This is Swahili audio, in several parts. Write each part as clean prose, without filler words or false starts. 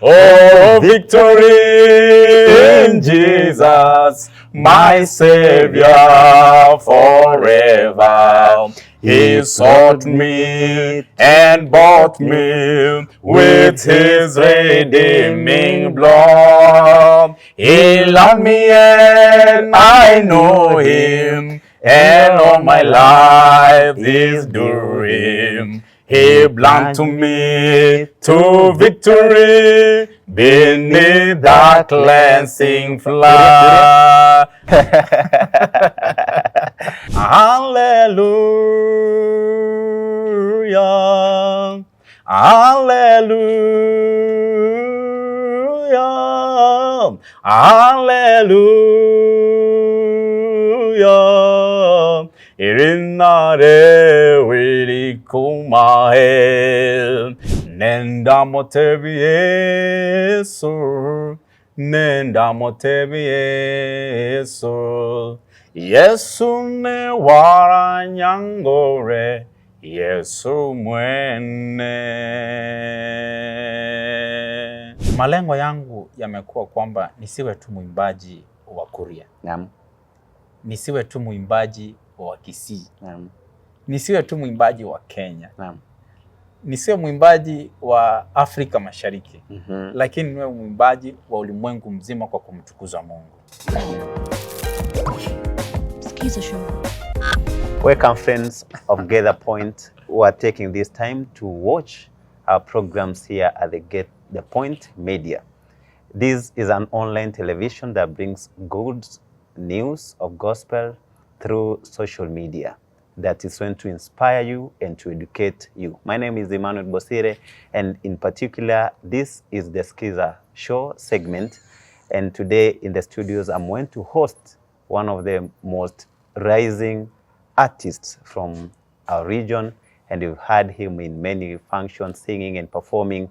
Oh, victory in Jesus, my Savior forever. He sought me and bought me with his redeeming blood. He loved me and I know him, and all my life is doing. He belonged to me to victory beneath the cleansing flood. Hallelujah. Hallelujah. Hallelujah. Irinare wilikumae. Nenda motebi Yesu. Nenda motebi Yesu. Yesu ne waranyangore. Yesu mwene. Malengo yangu yamekuwa kwamba nisiwe tu mwimbaji wa Kuria, nisiwe tu mwimbaji wa Kisii, nisiwe tu mwimbaji wa Kenya, nisiwe mwimbaji wa Afrika Mashariki, lakini niwe mwimbaji wa ulimwengu mzima kwa kumtukuza Mungu. Skiza Show. Welcome, friends of Get the Point, who are taking this time to watch our programs here at the Get the Point Media. This is an online television that brings good news of gospel through social media that is going to inspire you and to educate you. My name is Emmanuel Bosire, and in particular, this is the Skiza Show segment. And today in the studios, I'm going to host one of the most rising artists from our region, and you've heard him in many functions, singing and performing.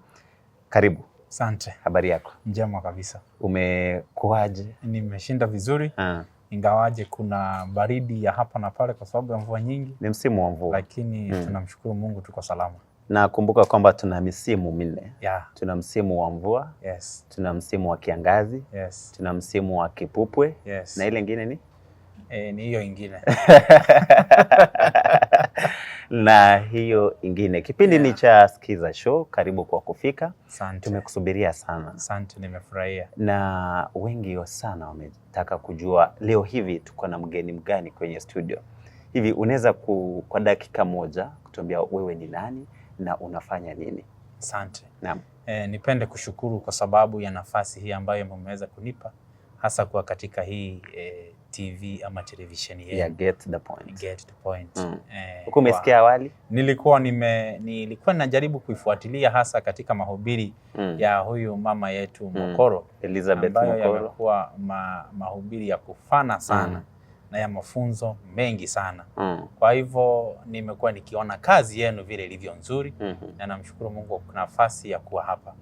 Karibu. Asante. Habari yako? Njema kabisa. Umekuaje? Nimeshinda vizuri, ingawaje kuna baridi ya hapa na pale kwa sababu ya mvua nyingi, Ni msimu wa mvua, lakini tunamshukuru Mungu tuko salama. Na kumbuka kwamba tuna misimu minne. Tuna msimu wa mvua, tuna msimu wa kiangazi, tuna msimu wa kipupwe na ile ingine ni E, ni hiyo ingine. Na hiyo ingine. Kipindi ni cha Skiza Show. Karibu kwa kufika. Asante. Tumekusubiria sana. Asante, nimefurahia. Na wengi wa sana wametaka kujua leo hivi tuko na mgeni mgani kwenye studio. Hivi unaweza kwa dakika moja kutuambia wewe ni nani na unafanya nini? Asante. Naam. E, nipende kushukuru kwa sababu ya nafasi hii ambayo mmeweza kunipa hasa kuwa katika hii TV ama televisheni yenu. Yeah, Get the Point. Get the Point. Huku umesikia awali? Nilikuwa najaribu kuifuatilia hasa katika mahubiri ya huyu mama yetu Mokoro, Elizabeth ambayo Mokoro. Yamekuwa mahubiri ya kufana sana na ya mafunzo mengi sana. Kwa hivyo nimekuwa nikiona kazi yenu vile ilivyo nzuri na namshukuru Mungu kwa nafasi ya kuwa hapa.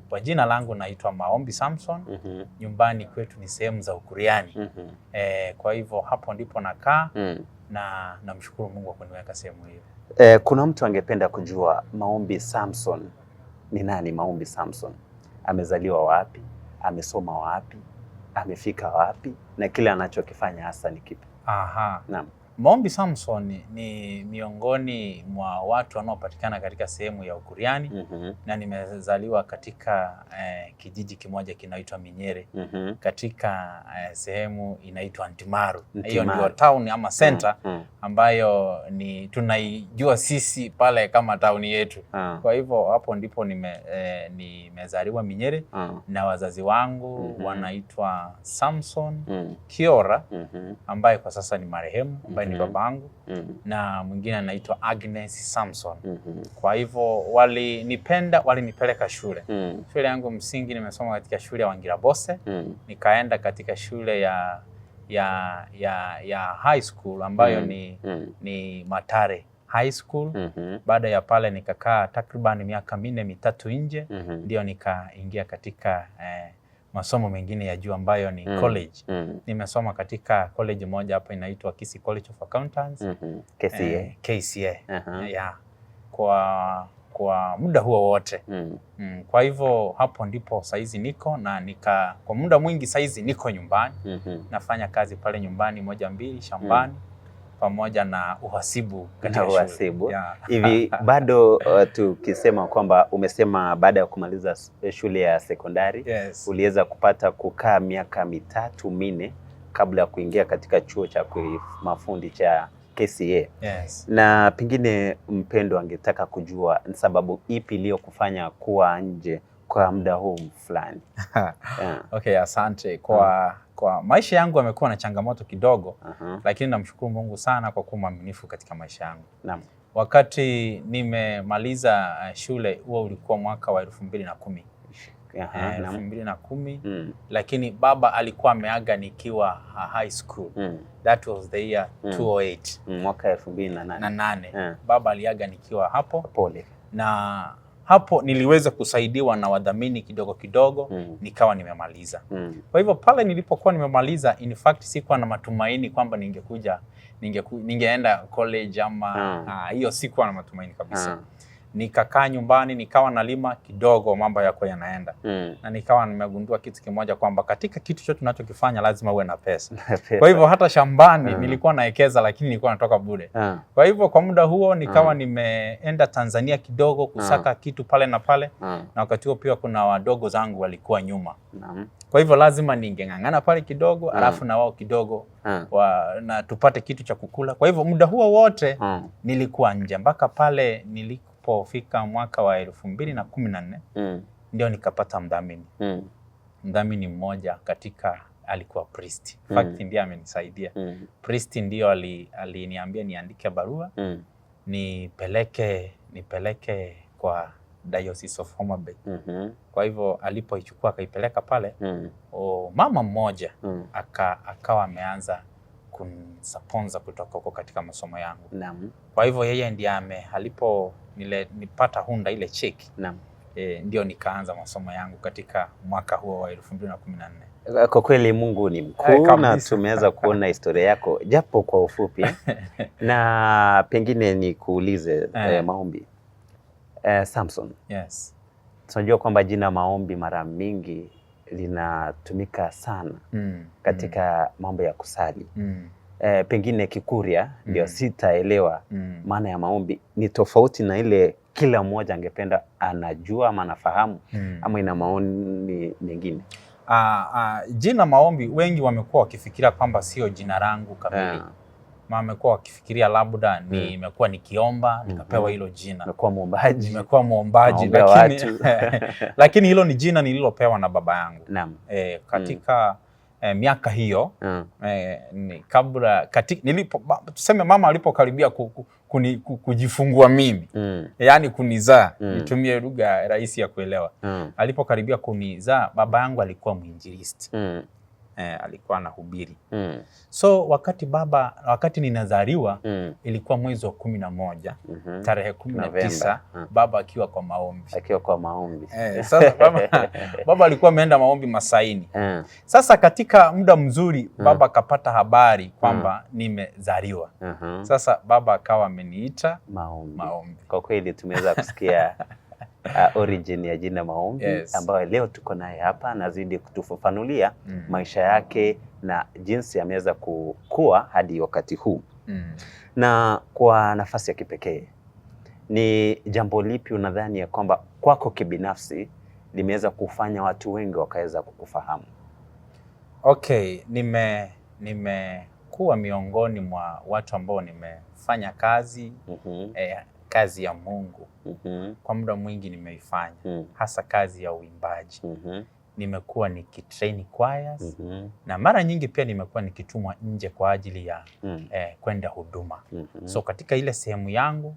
Kwa jina langu naitwa Maombi Samson. Nyumbani kwetu ni sehemu za Ukuriani. Kwa hivyo hapo ndipo nakaa na namshukuru Mungu kwa kuniweka sehemu hiyo. Kuna mtu angependa kujua Maombi Samson ni nani? Maombi Samson amezaliwa wapi? Amesoma wapi? Amefika wapi? Na kile anachokifanya hasa ni kipi? Aha. Naam. Maombi Samson ni miongoni mwa watu wanaopatikana katika sehemu ya Ukuriani na nimezaliwa katika kijiji kimoja kinaitwa Minyere katika sehemu inaitwa Ntimaru. Hiyo Ntimaru. Ndio town ama center ambayo ni tunaijua sisi pale kama town yetu. Kwa hivyo hapo ndipo nimezaliwa Minyere na wazazi wangu wanaitwa Samson Kiora ambaye kwa sasa ni marehemu, ambaye ni babangu, na mwingine anaitwa Agnes Samson. Kwa hivyo walinipenda, walinipeleka shule. Shule yangu msingi nimesoma katika shule ya Wangirabose, nikaenda katika shule ya high school ambayo ni Matare High School. Baada ya pale nikakaa takriban miaka 4, 3 nje, ndio nikaingia katika masomo mengine ya juu ambayo ni college. Nimesoma katika college moja hapa inaitwa Kisii College of Accountants. KCA. KCA. Yeah. Kwa Kwa muda huo wote. Kwa hivyo hapo ndipo saizi niko na kwa muda mwingi saizi niko nyumbani. Nafanya kazi pale nyumbani 1-2 shambani. Pamoja na uhasibu katika shule. Hivi bado tukisema kwamba umesema baada ya kumaliza shule ya sekondari, yes, uliweza kupata kukaa miaka 3-4 kabla ya kuingia katika chuo cha mafundi cha KCA. Yes. Na pengine mpendo angetaka kujua ni sababu ipi iliyokufanya kuwa nje kwa muda huu fulani. Yeah. Okay, asante. Kwa maisha yangu yamekuwa na changamoto kidogo, lakini namshukuru Mungu sana kwa kuwa mwaminifu katika maisha yangu. Naam. Wakati nimemaliza shule huo ulikuwa mwaka wa 2010. 2010. Lakini baba alikuwa ameaga nikiwa high school. That was the year 2008. Mwaka 2008. Baba aliaga nikiwa hapo. Pole. Na hapo niliweza kusaidiwa na wadhamini kidogo kidogo, nikawa nimemaliza. Kwa hivyo pale nilipokuwa nimemaliza, in fact sikuwa na matumaini kwamba ningeenda college ama hiyo, sikuwa na matumaini kabisa. Nikakaa nyumbani, nikawa nalima kidogo, mambo yako yanaenda. Na nikawa nimegundua kitu kimoja kwamba katika kitu chochote tunachokifanya lazima uwe na pesa. Kwa hivyo hata shambani nilikuwa naekeza, lakini nilikuwa natoka bure. Kwa hivyo kwa muda huo nikawa nimeenda Tanzania kidogo kusaka kitu pale na pale. Na wakati huo pia kuna wadogo zangu walikuwa nyuma. Kwa hivyo lazima ningeng'ang'ana pale kidogo, alafu na wao kidogo na tupate kitu cha kukula. Kwa hivyo muda huo wote nilikuwa nje mpaka pale nilipofika mwaka wa 2014 ndio nikapata mdhamini. Mdhamini mmoja katika alikuwa priest. In fact ndiye amenisaidia. Priest ndio aliniambia niandike barua nipeleke kwa Diocese of Homa Bay. Kwa hivyo alipoichukua akaipeleka pale, mama mmoja akawa ameanza kunisaponza kutoka huko katika masomo yangu. Naam. Kwa hivyo yeye ndiye alipo nipata hunda ile cheki. Naam. Ndio nikaanza masomo yangu katika mwaka huo wa 2014. Kwa kweli Mungu ni mkuu na tumeweza kuona historia yako japo kwa ufupi. Na pengine nikuulize Maombi. Samson. Yes. Tunajua kwamba jina Maombi mara mingi linatumika sana katika mambo ya kusali. Pengine Kikuria ndio sitaelewa maana ya maombi ni tofauti na ile kila mmoja angependa anajua ama anafahamu ama ina maoni mengine. Jina Maombi wengi wamekuwa wakifikiria kwamba sio jina langu kamili. Wamekuwa wakifikiria labda nimekuwa nikiomba nikapewa hilo jina. Nimekuwa muombaji. Lakini lakini hilo ni jina nililopewa na baba yangu. Naam. Katika miaka hiyo kabla nilipo tuseme mama alipokaribia kujifungua mimi, yaani kunizaa, nitumie lugha rahisi ya kuelewa. Alipokaribia kunizaa, baba yangu alikuwa mwinjilisti. Alikuwa anahubiri. So wakati ninazaliwa ilikuwa mwezi wa 11, tarehe 19, baba akiwa kwa maombi. Akiwa kwa maombi. Sasa baba alikuwa ameenda maombi Masaini. Sasa katika muda mzuri baba akapata habari kwamba nimezaliwa. Sasa baba akawa ameniita maombi. Kwa kweli tumeweza kusikia origin ya jina Maombi, yes, ambayo leo tuko naye hapa nazidi kutufafanulia maisha yake na jinsi ameweza kukua hadi wakati huu. Na kwa nafasi ya kipekee, ni jambo lipi unadhani ya kwamba kwako kibinafsi limeweza kufanya watu wengi wakaweza kukufahamu? Okay, nimekuwa miongoni mwa watu ambao nimefanya kazi kazi ya Mungu. Kwa muda mwingi nimeifanya, hasa kazi ya uimbaji. Nimekuwa nikitrain choirs, na mara nyingi pia nimekuwa nikitumwa nje kwa ajili ya kwenda huduma. So katika ile sehemu yangu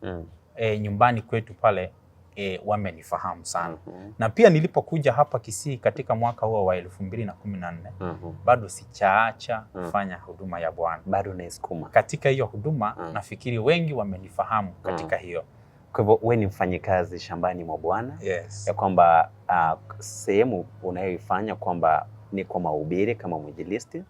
nyumbani kwetu pale wamenifahamu sana. Na pia nilipokuja hapa Kisii katika mwaka huo wa 2014, bado sichaacha kufanya huduma ya Bwana. Bado naisukuma. Katika hiyo huduma nafikiri wengi wamenifahamu katika hiyo. Kwa hivyo wewe ni mfanyikazi shambani mwa Bwana. Yes. Ya kwamba sehemu unayoifanya kwamba ni kwa mahubiri kama mwinjilisti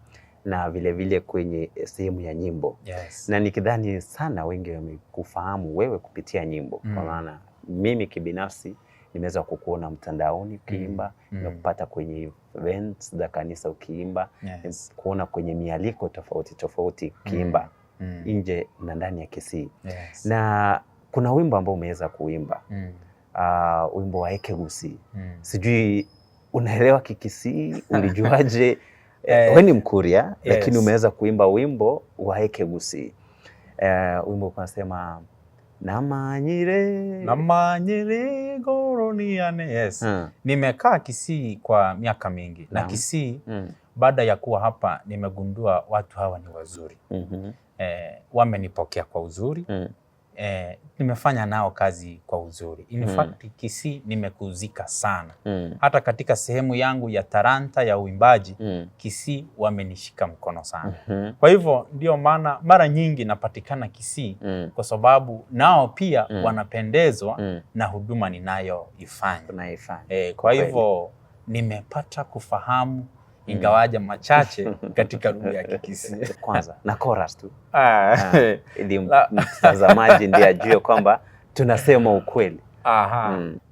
na vile vile kwenye sehemu ya nyimbo. Yes. Na nikidhani sana wengi wamekufahamu wewe kupitia nyimbo. Kwa maana Mimi kibinafsi nimeweza kukuona mtandaoni ukiimba, nimekupata kwenye events za kanisa ukiimba, Yes. kuona kwenye mialiko tofauti tofauti ukiimba nje na ndani ya Kisii. Yes. Na kuna wimbo ambao umeweza kuimba, wimbo wa Ekegusii. Sijui unaelewa Kikisii, ulijuaje? Wewe ni Mkuria, lakini umeweza kuimba wimbo wa Ekegusii. Wimbo unasema namanyire Namanyire goroniane. Yes. Nimekaa Kisii kwa miaka mingi na Kisii baada ya kuwa hapa nimegundua watu hawa ni wazuri. Wamenipokea kwa uzuri. Nimefanya nao kazi kwa uzuri. In fact, Kisii nimekuzika sana. Hata katika sehemu yangu ya talanta ya uimbaji, Kisii wamenishika mkono sana. Kwa hivyo ndio maana mara nyingi napatikana Kisii, kwa sababu nao pia wanapendezwa na huduma ninayoifanya. Tunaifanya. Kwa hivyo nimepata kufahamu ingawaja machache katika lugha ya Kikisii. Kwanza na chorus tu. Ili mtazamaji ndiye ajue kwamba tunasema ukweli.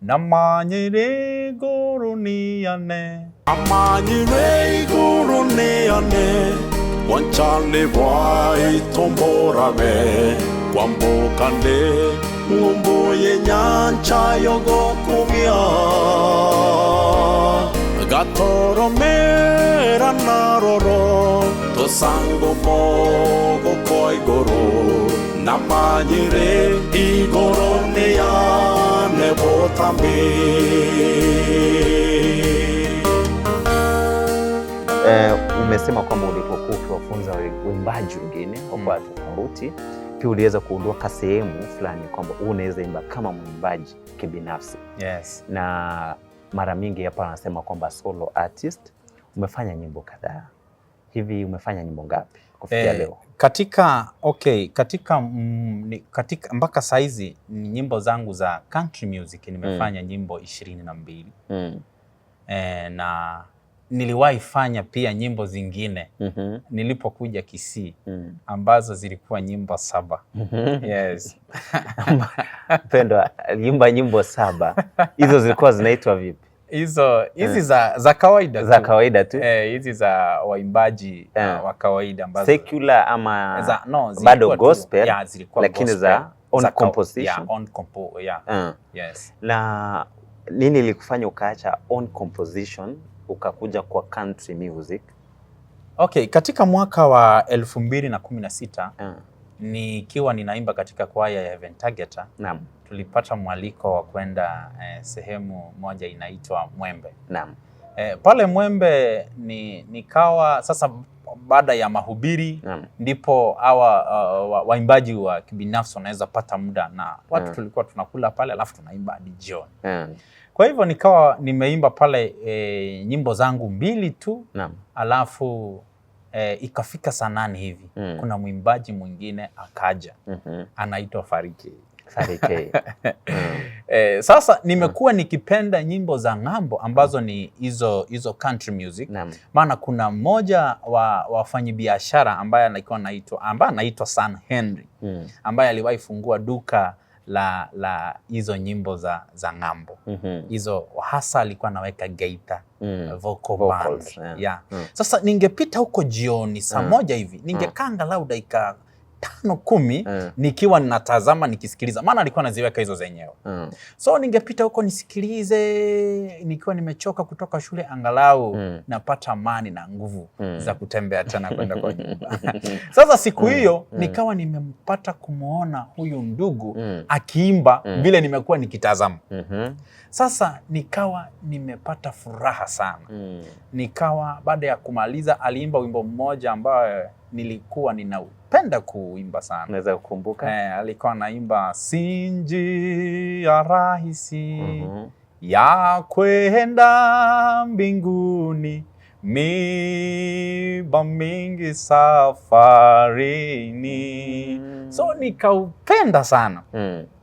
Namanyire goroniane. Amanyire iguruniane wanchane bwaitomborabe kwambukane ng'umbuye nyancha yogokumia gatoromera naroro tosango mogo koigoro namanyire igoroniane botambe. Umesema kwamba ulipokuwa ukiwafunza uimbaji wengine wa tofauti, pia uliweza kuondoka sehemu fulani kwamba unaweza imba kama mwimbaji kibinafsi. Yes. Na mara mingi hapa wanasema kwamba solo artist. Umefanya nyimbo kadhaa. Hivi umefanya nyimbo ngapi kufikia leo? Katika katika mpaka saizi ni nyimbo zangu za country music nimefanya nyimbo 22. Na niliwahi fanya pia nyimbo zingine nilipokuja Kisii ambazo zilikuwa nyimbo 7. Yes. Pendwa, aliimba nyimbo 7. Hizo zilikuwa zinaitwa vipi? Hizo hizi za kawaida za kawaida tu. Hizi za waimbaji wa kawaida ambazo secular ama za, no, bado gospel, yeah, zilikuwa lakini gospel, za own composition. Yeah, own compo, yeah. Yes. Na nini ilikufanya ukaacha own composition ukakuja kwa country music? Okay, katika mwaka wa 2016 nikiwa ninaimba katika kwaya ya Heaven Targeter, Naam. tulipata mwaliko wa kwenda sehemu moja inaitwa Mwembe. Naam. Pale Mwembe nikawa sasa baada ya mahubiri. Naam. Ndipo hawa waimbaji wa kibinafsi wanaweza pata muda na watu tulikuwa tunakula pale alafu tunaimba hadi jioni. Kwa hivyo nikawa nimeimba pale nyimbo zangu 2 tu. Naam. Alafu ikafika saa 8 hivi. Kuna mwimbaji mwingine akaja. Anaitwa Fariki. Fariki. Sasa nimekuwa nikipenda nyimbo za ng'ambo ambazo ni hizo country music. Naam. Maana kuna mmoja wa wafanyabiashara ambaye alikuwa anaitwa, ambaye anaitwa San Henry, ambaye aliwahi fungua duka la hizo nyimbo za ng'ambo. Hizo hasa alikuwa anaweka Geita vocal Vocals, band. yeah. Yeah. Sasa ningepita huko jioni saa 1 hivi, ningekaa angalau dakika 5 10 nikiwa ninatazama nikisikiliza, maana alikuwa anaziweka hizo zenyewe. So ningepita huko nisikilize nikiwa nimechoka kutoka shule, angalau napata amani na nguvu za kutembea tena kwenda kwa nyumba. Sasa siku hiyo nikawa nimempata kumuona huyu ndugu akiimba vile nimekuwa nikitazama. Sasa nikawa nimepata furaha sana. Nikawa baada ya kumaliza aliimba wimbo mmoja ambao nilikuwa ninaupenda kuimba sana. Unaweza kukumbuka? Alikuwa anaimba si njia rahisi ya kwenda mbinguni, miba mingi safarini. So nikaupenda sana.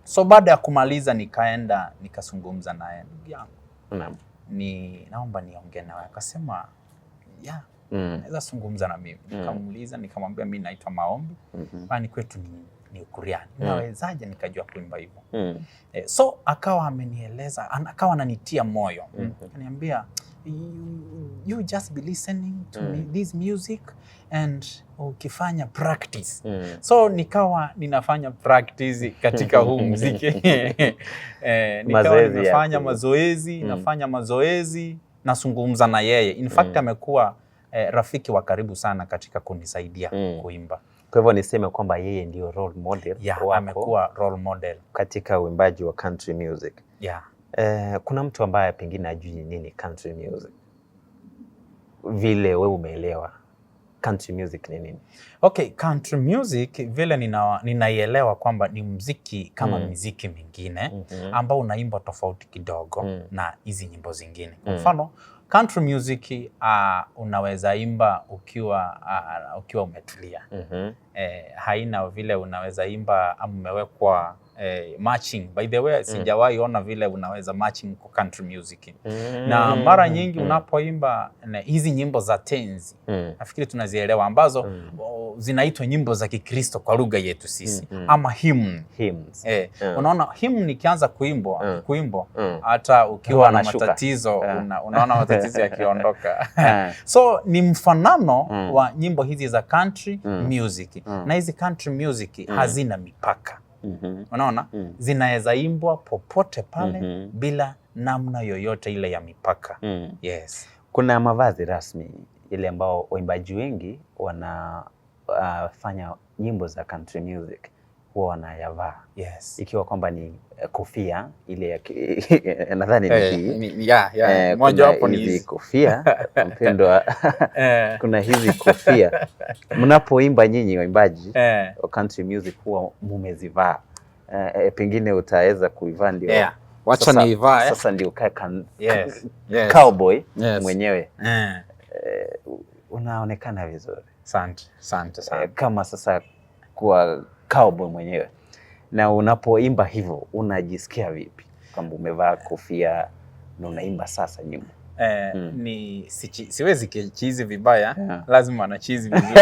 So baada ya kumaliza nikaenda nikazungumza naye, ndugu yangu. Naam. Naomba niongee nawe. Akasema, yeah, naweza zungumza na mimi. Nikamuuliza, nikamwambia mimi naitwa Maombi. Kwani kwetu ni ni Ukuriani. Nawezaje nikajua kuimba hivyo? So akawa amenieleza, akawa ananitia moyo. Akaniambia, you just be listening to me, this music and ukifanya practice. So nikawa ninafanya practice katika huu muziki. Nikawa nimefanya mazoezi, nafanya mazoezi, nazungumza na yeye. In fact amekuwa rafiki wa karibu sana katika kunisaidia kuimba. Kwa hivyo niseme kwamba yeye ndio role model wako. Amekuwa role model katika uimbaji wa country music. Kuna mtu ambaye pengine hajui nini country music. Vile wewe umeelewa country music ni nini? Okay, country music vile ninaielewa kwamba ni muziki kama muziki mingine ambao unaimbwa tofauti kidogo na hizi nyimbo zingine. Kwa mfano, country music unaweza imba ukiwa umetulia. Haina vile unaweza imba ama umewekwa matching. By the way, sijawahi ona vile unaweza matching kwa country music. Na mara nyingi unapoimba hizi nyimbo za tenzi, nafikiri tunazielewa, ambazo zinaitwa nyimbo za Kikristo kwa lugha yetu sisi, ama hymn. Hymns. Unaona hymn ikianza kuimbwa, hata ukiwa na matatizo, unaona matatizo yakiondoka. So ni mfanano wa nyimbo hizi za country music. Na hizi country music hazina mipaka. Unaona? Zinaweza imbwa popote pale bila namna yoyote ile ya mipaka. Yes. Kuna mavazi rasmi ile ambao waimbaji wengi wanafanya nyimbo za country music huwa wanayavaa. Yes. Ikiwa kwamba ni kofia ile ya nadhani ni hii. Moja wapo ni hizi kofia mpendwa. Kuna hizi kofia mnapoimba nyinyi waimbaji wa country music huwa mumezivaa. Pengine utaweza kuivaa ndio. Wacha niivae. Sasa ndio ukae cowboy mwenyewe. Unaonekana vizuri. Asante, asante sana. Kama sasa kuwa cowboy mwenyewe. Na unapoimba hivyo unajisikia vipi? Kwamba umevaa kofia na unaimba sasa nyimbo. Ni siwezi kichizi vibaya, lazima anachizi vizuri.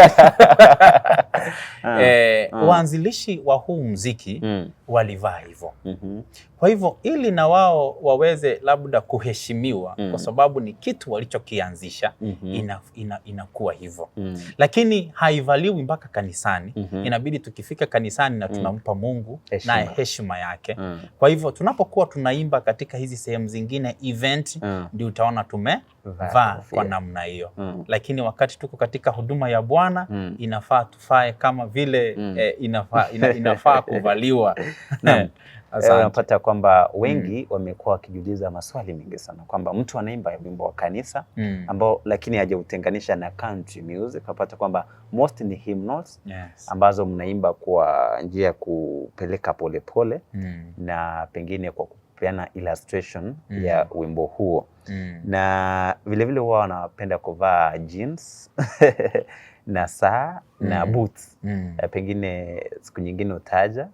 Waanzilishi wa huu muziki walivaa hivyo. Kwa hivyo ili na wao waweze labda kuheshimiwa kwa sababu ni kitu walichokianzisha, inakuwa hivyo. Lakini haivaliwi mpaka kanisani. Inabidi tukifika kanisani na tunampa Mungu naye heshima yake. Kwa hivyo tunapokuwa tunaimba katika hizi sehemu zingine event, ndio utaona tumevaa kwa namna hiyo. Lakini wakati tuko katika huduma ya Bwana, inafaa tufae kama vile inafaa kuvaliwa. Unapata kwamba wengi wamekuwa wakijiuliza maswali mengi sana kwamba mtu anaimba wimbo wa kanisa ambao lakini hajautenganisha na country music. Unapata kwamba most ni hymnals ambazo mnaimba kwa njia ya kupeleka polepole na pengine kwa kupeana illustration ya wimbo huo. Na vile vile huwa wanapenda kuvaa jeans na saa na boots. Pengine siku nyingine utaja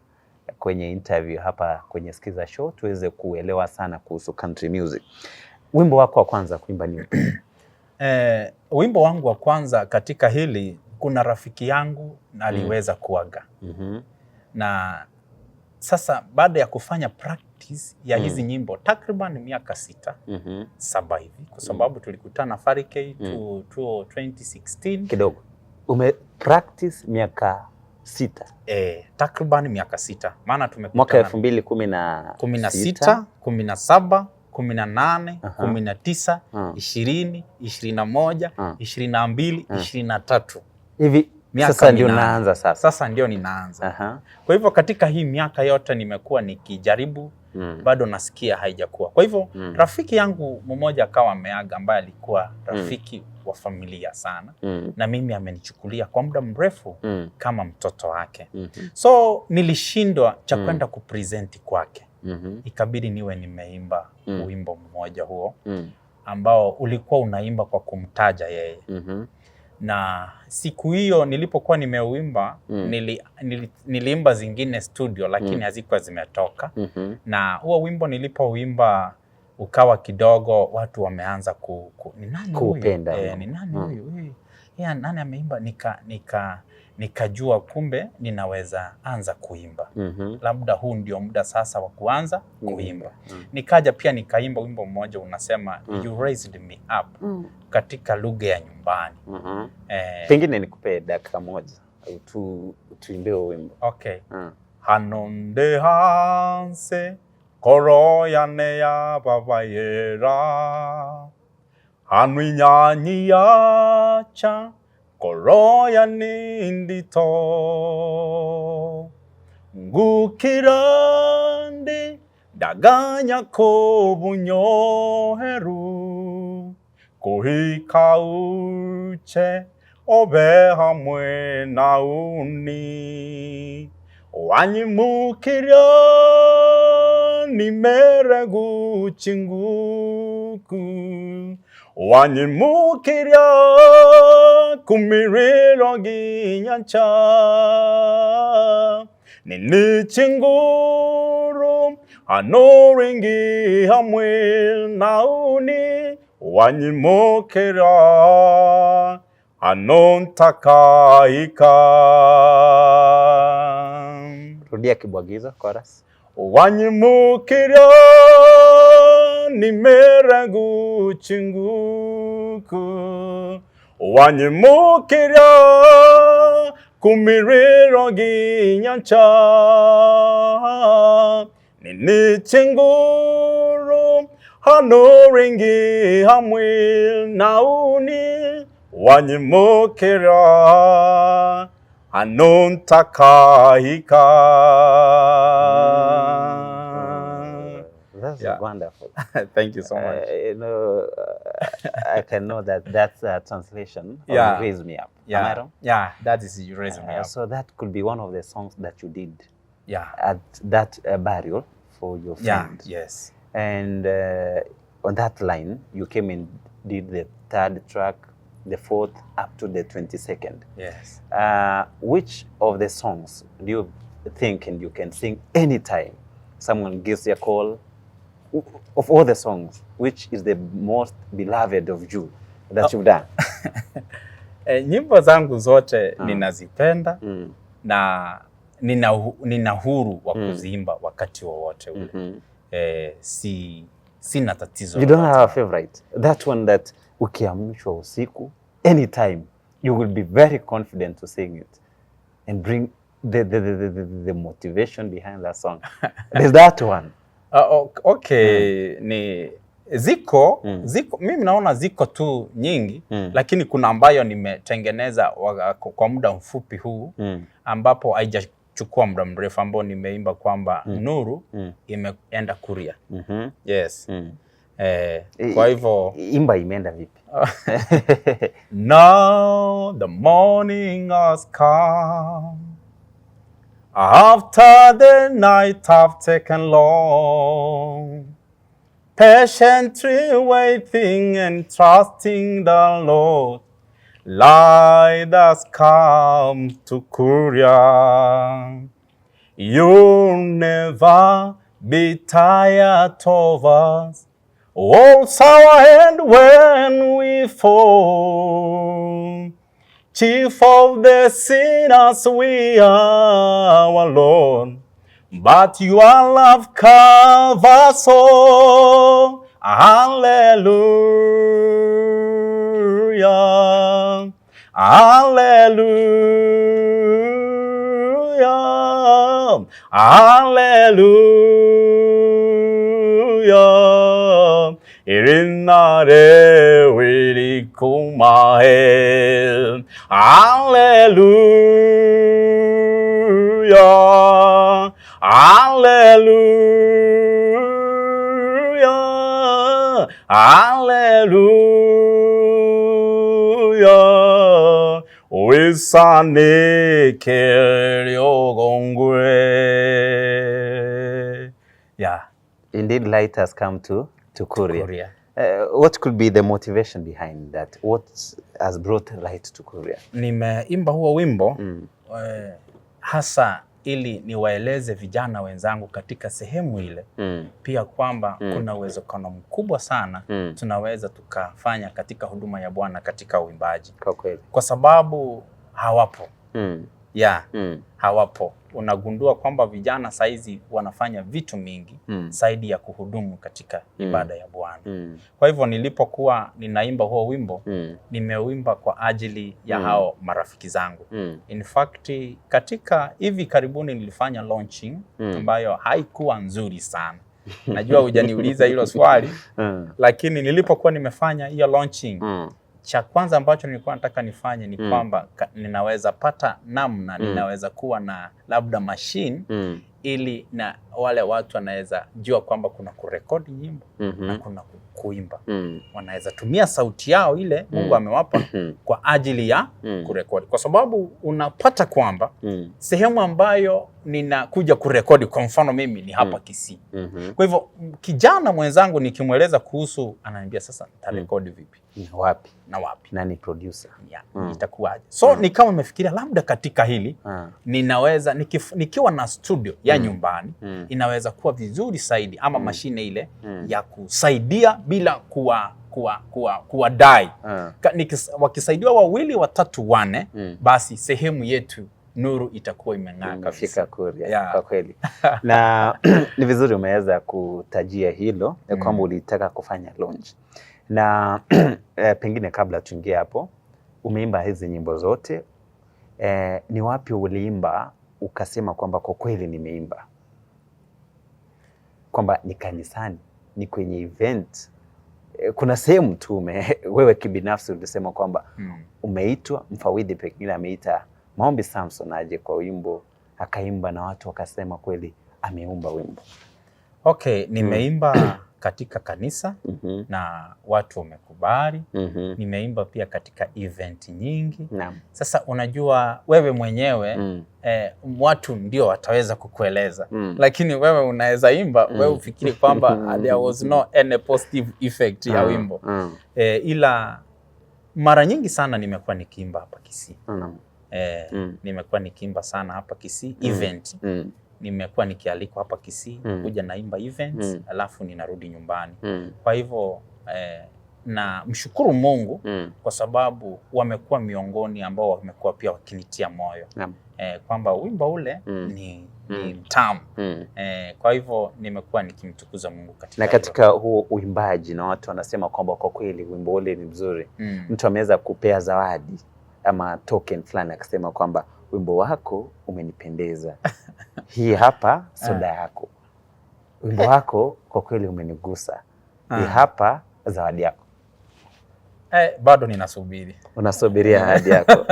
kwenye interview hapa kwenye Skiza Show tuweze kuelewa sana kuhusu country music. Wimbo wako wa kwanza kuimba ni upi? Wimbo wangu wa kwanza katika hili, kuna rafiki yangu na aliweza kuaga. Na sasa baada ya kufanya practice ya hizi nyimbo takriban miaka 6 7 hivi, kwa sababu tulikutana Farikei 2016 kidogo. Ume practice miaka 6. Takriban miaka 6. Maana tumekutana mwaka 2016, 17, 18, 19, 20, 21, 22, 23. Hivi sasa ndio naanza sasa. Sasa ndio ninaanza. Kwa hivyo katika hii miaka yote nimekuwa nikijaribu, bado nasikia haijakuwa. Kwa hivyo rafiki yangu mmoja akawa ameaga, ambaye alikuwa rafiki wa familia sana, na mimi amenichukulia kwa muda mrefu kama mtoto wake. So nilishindwa cha kwenda kupresent kwake. Ikabidi niwe nimeimba wimbo mmoja huo ambao ulikuwa unaimba kwa kumtaja yeye. Na siku hiyo nilipokuwa nimeuimba, niliimba zingine studio lakini hazikuwa zimetoka. Na huo wimbo nilipouimba ukawa kidogo watu wameanza ni nani huyu? Kupenda. Ni nani huyu? Nani ameimba? Nikajua kumbe ninaweza anza kuimba. Labda huu ndio muda sasa wa kuanza kuimba. Nikaja pia nikaimba wimbo mmoja unasema You Raised Me Up katika lugha ya nyumbani. Pengine nikupe dakika moja tuimbe huo wimbo. Okay. Hanonde hanse koro yane ya babayera hanu inyanyi yacha koro yane indito ngukirande ndaganya ko bunyoheru kuhika uche obe hamwe na uni wanyimukira nimere guchinguku wanyimukira kumiriro ginyancha ninichinguru anoringi hamwe na uni wanyimukira anontakaika. Rudia kibwagizo chorus. Wanyimukira nimere guchinguku wanyimukira kumiriro ginyancha ninichinguru hanoringi hamwe nauni wanyimukira anontakaika. That's wonderful. Thank you so much. You know, I can know that that's a translation of Raise Me Up. Am I wrong? Yeah, that is You Raise Me Up. So that could be one of the songs that you did at that burial for your friend. Yeah, yes. And on that line, you came and did the third track, the fourth, up to the 22nd. Yes. Which of the songs do you think and you can sing anytime someone gives you a call? Of all the songs, which is the most beloved of you that you've done? Nyimbo zangu zote ninazipenda na nina huru wa kuziimba wakati wowote ule. Sina tatizo. You don't have a favorite? That one that ukiamshwa usiku, anytime you will be very confident to sing it and bring the motivation behind that song. There's that one. Okay, ni ziko, ziko, mimi naona ziko tu nyingi, lakini kuna ambayo nimetengeneza kwa muda mfupi huu ambapo haijachukua muda mrefu, ambao nimeimba kwamba nuru imeenda Kuria. Yes. Kwa hivyo imba imeenda vipi? Now the morning has come, after the night have taken long, patiently waiting and trusting the Lord, light has come to Kuria. You'll never be tired of us, holds our hand when we fall. Chief of the sinners we are alone, but your love covers all. Hallelujah, hallelujah, hallelujah. Irinare wirikumae. Hallelujah, hallelujah, hallelujah. Wisane keriogongwe. Yeah. Indeed, light has come to Kuria. Kuria. What could be the motivation behind that? What has brought light to Kuria? Nimeimba huo wimbo hasa ili niwaeleze vijana wenzangu katika sehemu ile pia kwamba kuna uwezekano mkubwa sana tunaweza tukafanya katika huduma ya Bwana katika uimbaji. Kwa kweli. Kwa sababu hawapo. Yeah, hawapo. Unagundua kwamba vijana saizi wanafanya vitu mingi zaidi ya kuhudumu katika ibada ya Bwana. Kwa hivyo nilipokuwa ninaimba huo wimbo, nimeuimba kwa ajili ya hao marafiki zangu. In fact, katika hivi karibuni nilifanya launching ambayo haikuwa nzuri sana. Najua hujaniuliza hilo swali, lakini nilipokuwa nimefanya hiyo launching, cha kwanza ambacho nilikuwa nataka nifanye ni kwamba ninaweza pata namna, ninaweza kuwa na labda machine ili na wale watu wanaweza jua kwamba kuna kurekodi nyimbo na kuna kuimba. Wanaweza tumia sauti yao ile Mungu amewapa kwa ajili ya kurekodi, kwa sababu unapata kwamba sehemu ambayo ninakuja kurekodi, kwa mfano mimi ni hapa Kisii. Kwa hivyo kijana mwenzangu nikimweleza kuhusu, ananiambia sasa nitarekodi vipi Wapi? Na wapi? Nani producer? Yeah, itakuwaje? So nikawa nimefikiria labda katika hili ninaweza nikiwa na studio ya nyumbani inaweza kuwa vizuri zaidi ama mashine ile ya kusaidia bila kuwadai. Wakisaidiwa wawili, watatu, wanne, basi sehemu yetu nuru itakuwa imeng'aa kabisa. Imefika Kuria, kwa kweli. Na ni vizuri umeweza kutajia hilo ya kwamba ulitaka kufanya launch. Na pengine kabla tuingie hapo, umeimba hizi nyimbo zote, ni wapi uliimba ukasema kwamba kwa kweli nimeimba? Kwamba ni kanisani, ni kwenye event, kuna sehemu tu wewe kibinafsi ulisema kwamba umeitwa, mfawidhi pengine ameita Maombi Samson aje kwa wimbo, akaimba na watu wakasema kweli ameumba wimbo. Okay, nimeimba katika kanisa na watu wamekubali. Nimeimba pia katika event nyingi. Sasa unajua wewe mwenyewe watu ndio wataweza kukueleza, lakini wewe unaweza imba, wewe ufikiri kwamba there was no any positive effect ya wimbo. Ila mara nyingi sana nimekuwa nikiimba hapa Kisii. Nimekuwa nikiimba sana hapa Kisii event. Nimekuwa nikialikwa hapa Kisii kuja naimba events, alafu ninarudi nyumbani. Kwa hivyo na mshukuru Mungu kwa sababu wamekuwa miongoni ambao wamekuwa pia wakinitia moyo kwamba wimbo ule ni mtamu. Kwa hivyo nimekuwa nikimtukuza Mungu katika Na hilo. Katika huo uimbaji na watu wanasema kwamba kwa kweli wimbo ule ni mzuri, mtu ameweza kupea zawadi ama token fulani akasema kwamba wimbo wako umenipendeza, hii hapa soda yako, wimbo wako kwa kweli umenigusa, hii hapa zawadi yako. Bado ninasubiri. Unasubiria ahadi yako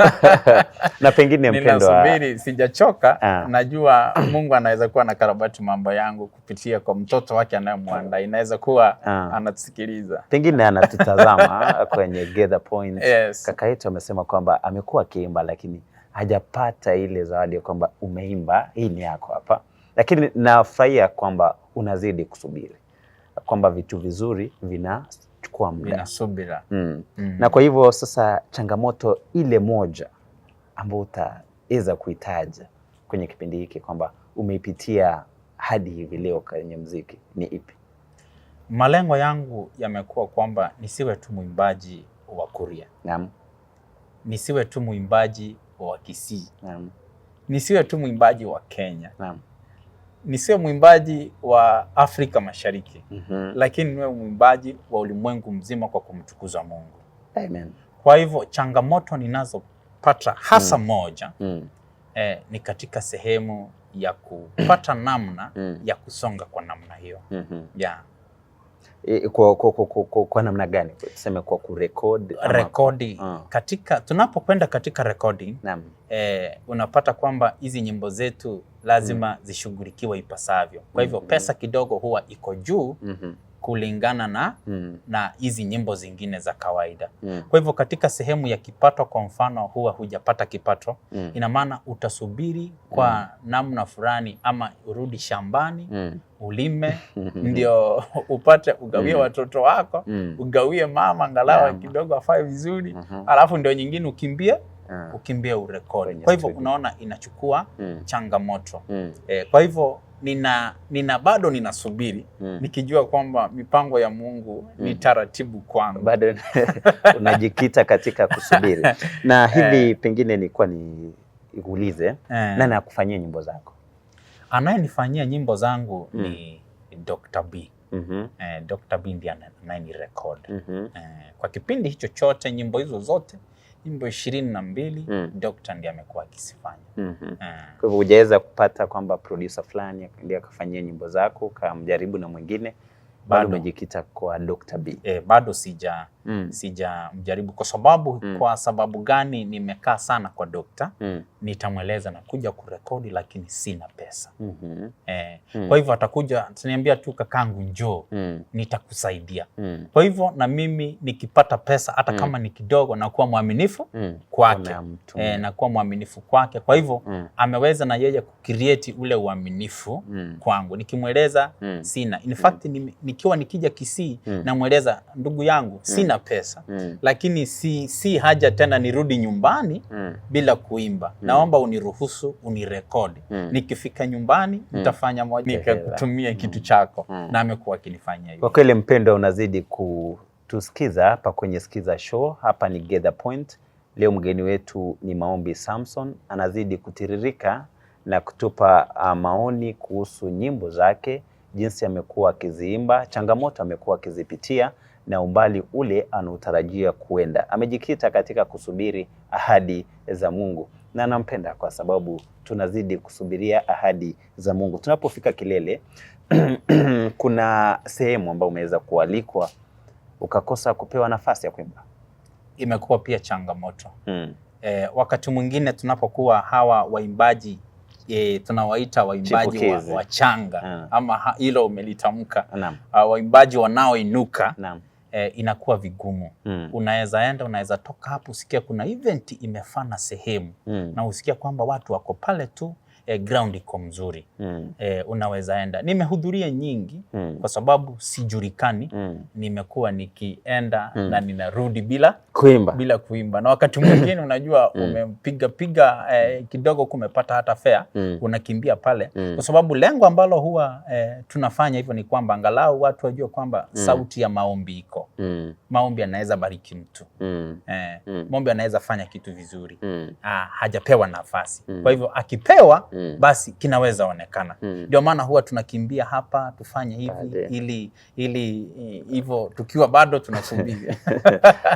na pengine mpendwa, Ninasubiri, sijachoka. Najua Mungu anaweza kuwa anakarabati mambo yangu kupitia kwa mtoto wake anayemwandaa, inaweza kuwa anatusikiliza. Pengine anatutazama kwenye Get the Point. Yes. Kaka yetu amesema kwamba amekuwa akiimba lakini hajapata ile zawadi ya kwamba umeimba, hii ni yako hapa. Lakini nafurahia kwamba unazidi kusubiri, kwamba vitu vizuri vinachukua muda. Nina subira. Na kwa hivyo sasa, changamoto ile moja ambayo utaweza kuitaja kwenye kipindi hiki kwamba umeipitia hadi hivi leo kwenye mziki ni ipi? Malengo yangu yamekuwa kwamba nisiwe tu mwimbaji wa Kuria, nisiwe tu mwimbaji wa Kisii, nisiwe tu mwimbaji wa Kenya, nisiwe mwimbaji wa Afrika Mashariki, lakini niwe mwimbaji wa ulimwengu mzima kwa kumtukuza Mungu. Amen. Kwa hivyo changamoto ninazopata hasa moja ni katika sehemu ya kupata namna ya kusonga kwa namna hiyo. Yeah. Kwa namna gani? Tuseme kwa kurekodi ama- Rekodi. Katika tunapokwenda katika recording, unapata kwamba hizi nyimbo zetu lazima zishughulikiwe ipasavyo. Kwa hivyo pesa kidogo huwa iko juu kulingana na na hizi nyimbo zingine za kawaida. Kwa hivyo katika sehemu ya kipato, kwa mfano, huwa hujapata kipato, ina maana utasubiri kwa namna fulani ama urudi shambani ulime ndio upate ugawie watoto wako, ugawie mama angalau kidogo afae vizuri, alafu ndio nyingine ukimbie ukimbie urekodi. Kwenye Kwa hivyo studio. unaona inachukua changamoto. Kwa hivyo nina bado ninasubiri nikijua kwamba mipango ya Mungu ni taratibu kwangu. Bado unajikita katika kusubiri na hivi pengine nilikuwa ni nikuulize, nani akufanyia nyimbo zako? Anayenifanyia nyimbo zangu ni Dr. B. Dr. B ndiye anayenirecord. Kwa kipindi hicho chote, nyimbo hizo zote, nyimbo 22, Dr. ndiye amekuwa akizifanya. Kwa hivyo hujaweza kupata kwamba producer fulani ndiye akafanyia nyimbo zako, ukamjaribu na mwingine, bado umejikita kwa Dr. B? Bado sija mjaribu kwa sababu kwa sababu gani nimekaa sana kwa Dr. Nitamweleza na kuja kurekodi lakini sina pesa. Kwa hivyo atakuja ataniambia tu, kakangu njoo, nitakusaidia. Kwa hivyo na mimi nikipata pesa hata kama ni kidogo, nakuwa mwaminifu kwake. Nakuwa mwaminifu kwake. Kwa hivyo ameweza na yeye kucreate ule uaminifu kwangu. Nikimweleza sina. In fact nikiwa nikija Kisii namweleza ndugu yangu sina pesa, lakini si haja tena nirudi nyumbani bila kuimba. Naomba uniruhusu unirekodi. Nikifika nyumbani nitafanya moja, nikakutumia kitu chako. Na amekuwa akinifanyia hivyo. Kwa kweli mpendwa, unazidi kutusikiza hapa kwenye Skiza Show. Hapa ni Get the Point. Leo mgeni wetu ni Maombi Samson, anazidi kutiririka na kutupa maoni kuhusu nyimbo zake, jinsi amekuwa akiziimba, changamoto amekuwa akizipitia na umbali ule anaotarajia kuenda. Amejikita katika kusubiri ahadi za Mungu na anampenda kwa sababu tunazidi kusubiria ahadi za Mungu. Tunapofika kilele kuna sehemu ambayo umeweza kualikwa ukakosa kupewa nafasi ya kuimba. Imekuwa pia changamoto. Wakati mwingine tunapokuwa hawa waimbaji tunawaita waimbaji wachanga ama hilo umelitamka, waimbaji wanaoinuka, inakuwa vigumu. Unaweza enda, unaweza toka hapo usikia kuna event imefana sehemu na usikia kwamba watu wako pale tu, ground iko mzuri. Unaweza enda. Nimehudhuria nyingi kwa sababu sijulikani. Nimekuwa nikienda na ninarudi bila kuimba. Na wakati mwingine unajua umempiga piga kidogo kumepata hata fare, unakimbia pale. Kwa sababu lengo ambalo huwa tunafanya hivyo ni kwamba angalau watu wajue kwamba sauti ya maombi iko. Maombi anaweza bariki mtu. Maombi anaweza fanya kitu vizuri. Hajapewa nafasi. Kwa hivyo akipewa basi kinaweza onekana. Ndio maana huwa tunakimbia hapa tufanye hivi ili hivyo tukiwa bado tunasubiri.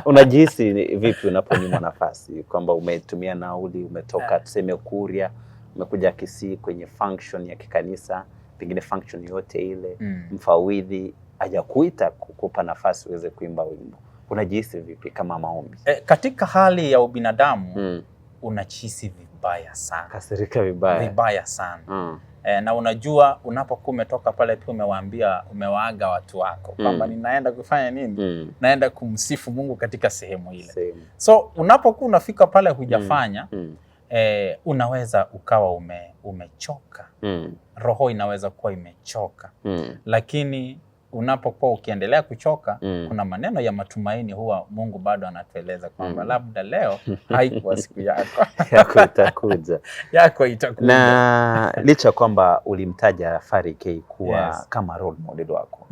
Unajihisi vipi unaponyimwa nafasi kwamba umetumia nauli, umetoka tuseme Kuria, umekuja Kisii kwenye function ya kikanisa, pengine function yote ile, mfawidhi hajakuita kukupa nafasi uweze kuimba wimbo. Unajihisi vipi kama Maombi? Katika hali ya ubinadamu unajihisi vibaya sana. Kasirika vibaya. Vibaya sana. Na unajua unapokuwa umetoka pale pia umewaambia, umewaaga watu wako kwamba ninaenda kufanya nini? Naenda kumsifu Mungu katika sehemu ile. So unapokuwa unafika pale hujafanya, unaweza ukawa umechoka. Roho inaweza kuwa imechoka. Lakini unapokuwa ukiendelea kuchoka, kuna maneno ya matumaini huwa Mungu bado anatueleza kwamba labda leo haikuwa siku yako. Yako itakuja. Yako itakuja. Na licha kwamba ulimtaja Pharry K kuwa kama role model wako.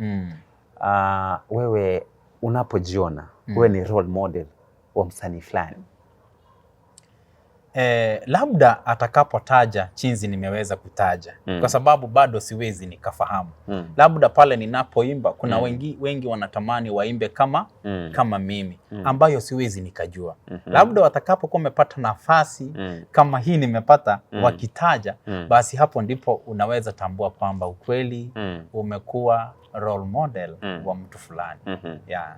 Wewe unapojiona, wewe ni role model wa msanii fulani. Labda atakapotaja chinzi nimeweza kutaja, kwa sababu bado siwezi nikafahamu. Labda pale ninapoimba kuna wengi wanatamani waimbe kama kama mimi, ambayo siwezi nikajua. Labda watakapokuwa wamepata nafasi kama hii nimepata, wakitaja, basi hapo ndipo unaweza tambua kwamba ukweli umekuwa role model wa mtu fulani. Yeah.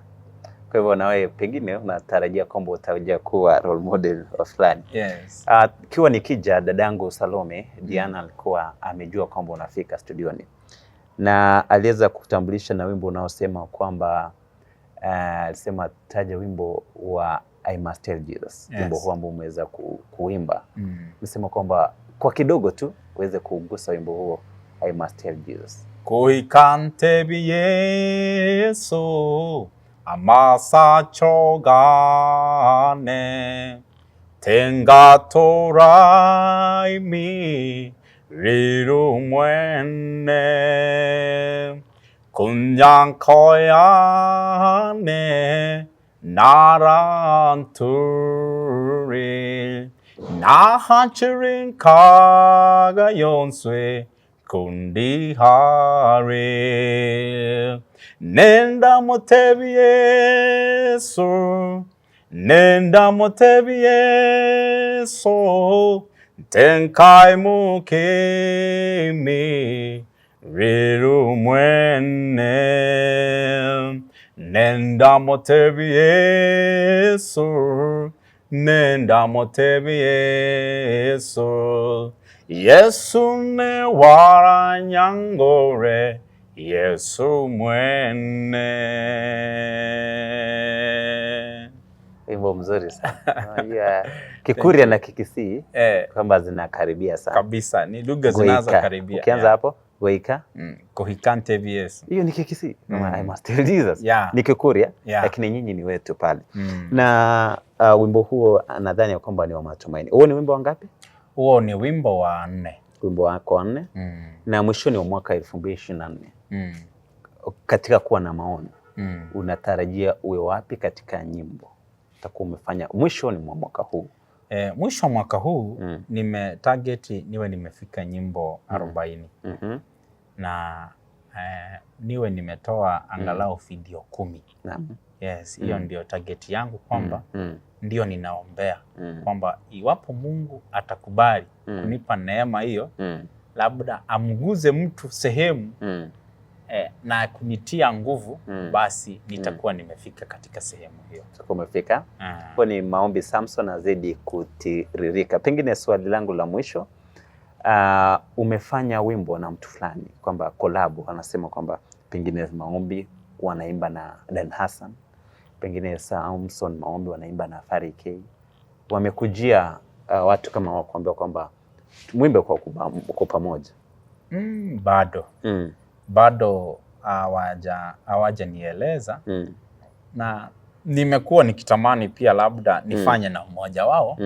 Kwa hivyo na wewe pengine unatarajia kwamba utakuja kuwa role model wa fulani. Yes. Kiwa nikija dadangu Salome, Diana alikuwa amejua kwamba unafika studioni. Na aliweza kutambulisha na wimbo unaosema kwamba alisema taja wimbo wa I Must Tell Jesus. Yes. Wimbo huo ambao umeweza kuimba. Nisema kwamba kwa kidogo tu uweze kugusa wimbo huo I Must Tell Jesus. Koikante Yesu amasa chogane tengatoraimi rirumwene kunyankoyane naranturi Nahanchirinkaga yonswe kundi hare. Nenda mutebi Yesu, nenda mutebi Yesu, tenkai mukemi riru mwene. Nenda mutebi Yesu, nenda mutebi Yesu, Yesu ne waranyangore, Yesu mwene. Wimbo mzuri sana. Unajua Kikuria na Kikisii kwamba zinakaribia sana. Kabisa, ni lugha zinazokaribia. Ukianza hapo Goika. Kohikante VS. Hiyo ni Kikisii. I must tell Jesus. Ni Kikuria, lakini nyinyi ni wetu pale. Na wimbo huo nadhani kwamba ni wa matumaini. Huo ni wimbo wangapi? Huo ni wimbo wa 4. Wimbo wako wa 4. Na mwishoni wa mwaka 2024. Katika kuwa na maono, unatarajia uwe wapi katika nyimbo utakuwa umefanya mwishoni mwa mwaka huu? Mwisho wa mwaka huu nime target niwe nimefika nyimbo 40. Na niwe nimetoa angalau video 10. Yes, hiyo ndio target yangu kwamba ndio ninaombea kwamba iwapo Mungu atakubali kunipa neema hiyo, labda amguze mtu sehemu na kunitia nguvu, basi nitakuwa nimefika katika sehemu hiyo. Utakuwa umefika. Kwa ni maombi Samson azidi kutiririka. Pengine swali langu la mwisho, umefanya wimbo na mtu fulani kwamba collab, anasema kwamba pengine Maombi wanaimba na Dan Hassan, pengine Samson Maombi wanaimba na Fari K. Wamekujia watu kama wakuambia kwamba mwimbe kwa pamoja? Bado. Bado hawajanieleza. Na nimekuwa nikitamani pia labda nifanye na mmoja wao.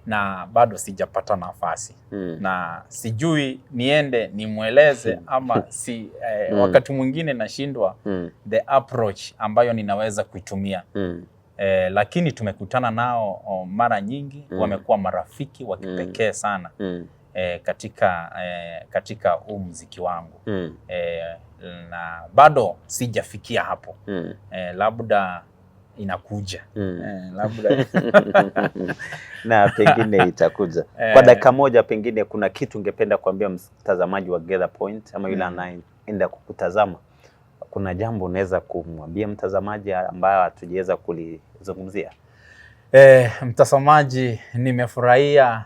Na bado sijapata nafasi. Na sijui niende nimweleze ama si wakati mwingine nashindwa the approach ambayo ninaweza kuitumia. Lakini tumekutana nao mara nyingi, wamekuwa marafiki wa kipekee sana katika huu muziki wangu. Na bado sijafikia hapo. Labda inakuja. Labda na pengine itakuja. Kwa dakika moja, pengine kuna kitu ungependa kuambia mtazamaji wa Gather Point ama yule anayeenda kukutazama? Kuna jambo unaweza kumwambia mtazamaji ambaye hatujaweza kulizungumzia? Mtazamaji, nimefurahia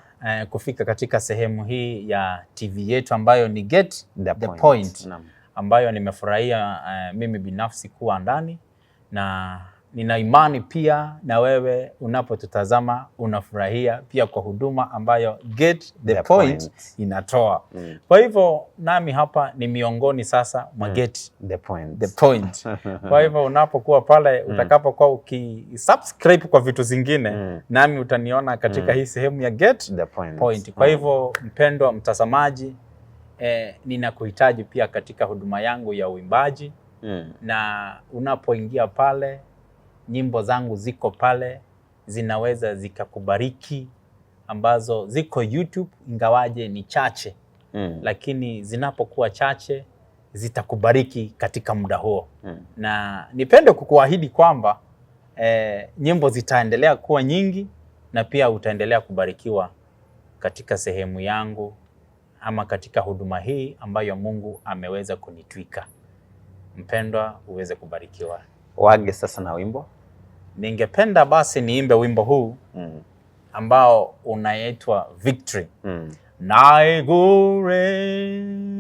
kufika katika sehemu hii ya TV yetu ambayo ni Get the Point, ambayo nimefurahia mimi binafsi kuwa ndani, na nina imani pia na wewe unapotutazama unafurahia pia kwa huduma ambayo Get the Point inatoa. Kwa hivyo nami hapa ni miongoni sasa mwa Get the Point. The Point. Kwa hivyo unapokuwa pale, utakapokuwa ukisubscribe kwa vitu zingine, nami utaniona katika hii sehemu ya Get the Point. Point. Kwa hivyo mpendwa mtazamaji, ninakuhitaji pia katika huduma yangu ya uimbaji. Na unapoingia pale, nyimbo zangu ziko pale, zinaweza zikakubariki, ambazo ziko YouTube ingawaje ni chache. Lakini zinapokuwa chache zitakubariki katika muda huo. Na nipende kukuahidi kwamba nyimbo zitaendelea kuwa nyingi na pia utaendelea kubarikiwa katika sehemu yangu ama katika huduma hii ambayo Mungu ameweza kunitwika. Mpendwa, uweze kubarikiwa. Wage sasa na wimbo. Ningependa basi niimbe wimbo huu ambao unaitwa Victory. Naigure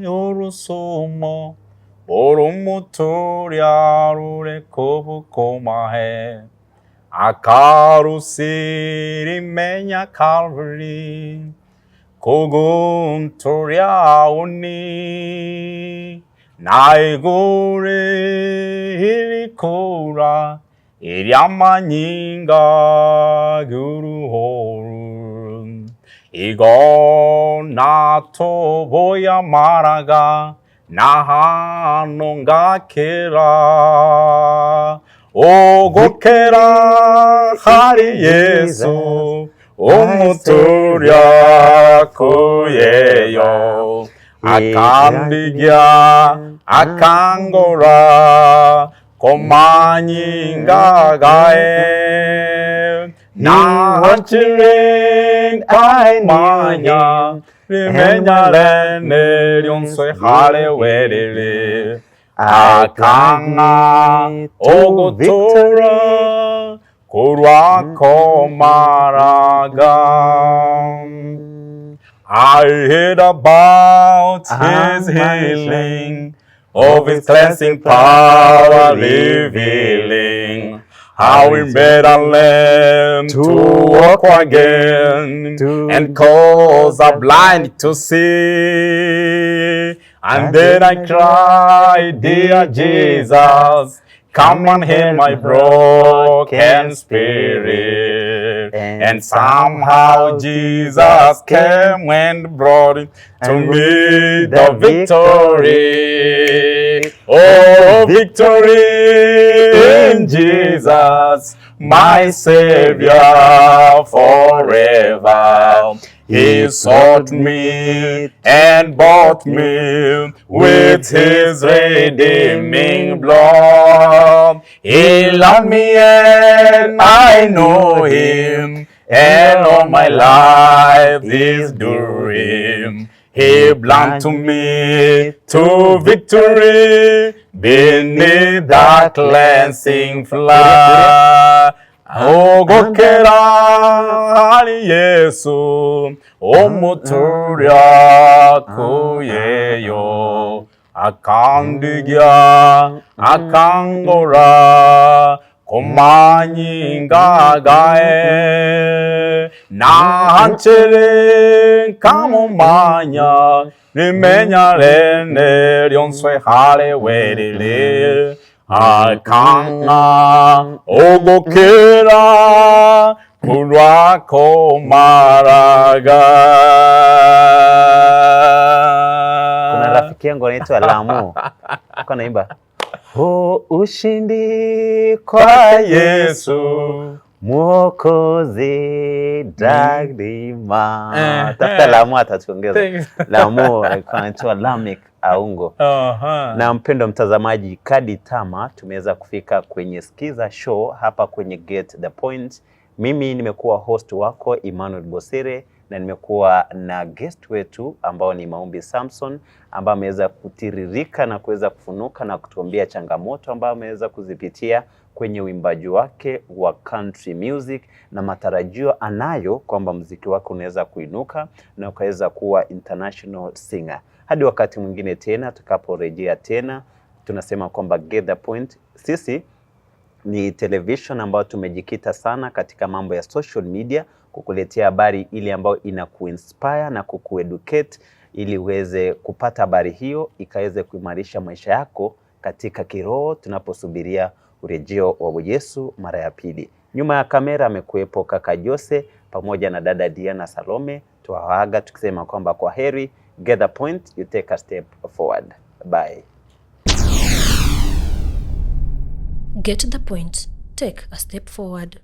urusumo orumuturia rure kubukomahe akarusiri menya Calvary kugunturia uni naigure ilikura iryamanyinga guruhoru igo natoboya maraga nahanongakera ogokera hari Yesu Umuturia kuyeyo akandigia akangora komanyingagae nahanchire kamanya rimenyarene ryonswe hare werere akanga ogotora kurwako maraga. I heard about his healing, of his cleansing power revealing, how he made a lamb to walk again and cause a blind to see. And then I cried, dear Jesus, come and heal my broken spirit. And somehow Jesus came and brought to me the victory. Oh, victory in Jesus, my Savior forever. He sought me and bought me with his redeeming blood. He loved me and I know him, and all my life is doing. He bled to me to victory beneath the cleansing flood. Ogokera ari Yesu omuturia kuyeyo akandigia akangora komanyingagae nahanchere kamumanya rimenyarene ryonswe hare werere akanga ogokera kurwako maraga. Kuna rafiki yangu anaitwa Lamu, alikuwa anaimba oh, ushindi kwa Yesu Mwokozi daima. Tafuta Lamu atatuongeza. Lamu alikuwa anaitwa Lamek Aungo. Na mpendo mtazamaji, kadi tama tumeweza kufika kwenye Skiza Show hapa kwenye Get the Point. Mimi nimekuwa host wako Emmanuel Bosire, na nimekuwa na guest wetu ambao ni Maombi Samson, ambaye ameweza kutiririka na kuweza kufunuka na kutuambia changamoto ambayo ameweza kuzipitia kwenye uimbaji wake wa country music na matarajio anayo kwamba muziki wake unaweza kuinuka na ukaweza kuwa international singer. Hadi wakati mwingine tena tutakaporejea tena, tunasema kwamba Get the Point. Sisi ni television ambayo tumejikita sana katika mambo ya social media, kukuletea habari ile ambayo inakuinspire na kukueducate ili uweze kupata habari hiyo ikaweze kuimarisha maisha yako katika kiroho tunaposubiria urejeo wa Yesu mara ya pili. Nyuma ya kamera amekuwepo kaka Jose pamoja na dada Diana Salome. Tuwaaga tukisema kwamba kwa heri. Get the point, you take a step forward. Bye. Get the point, take a step forward.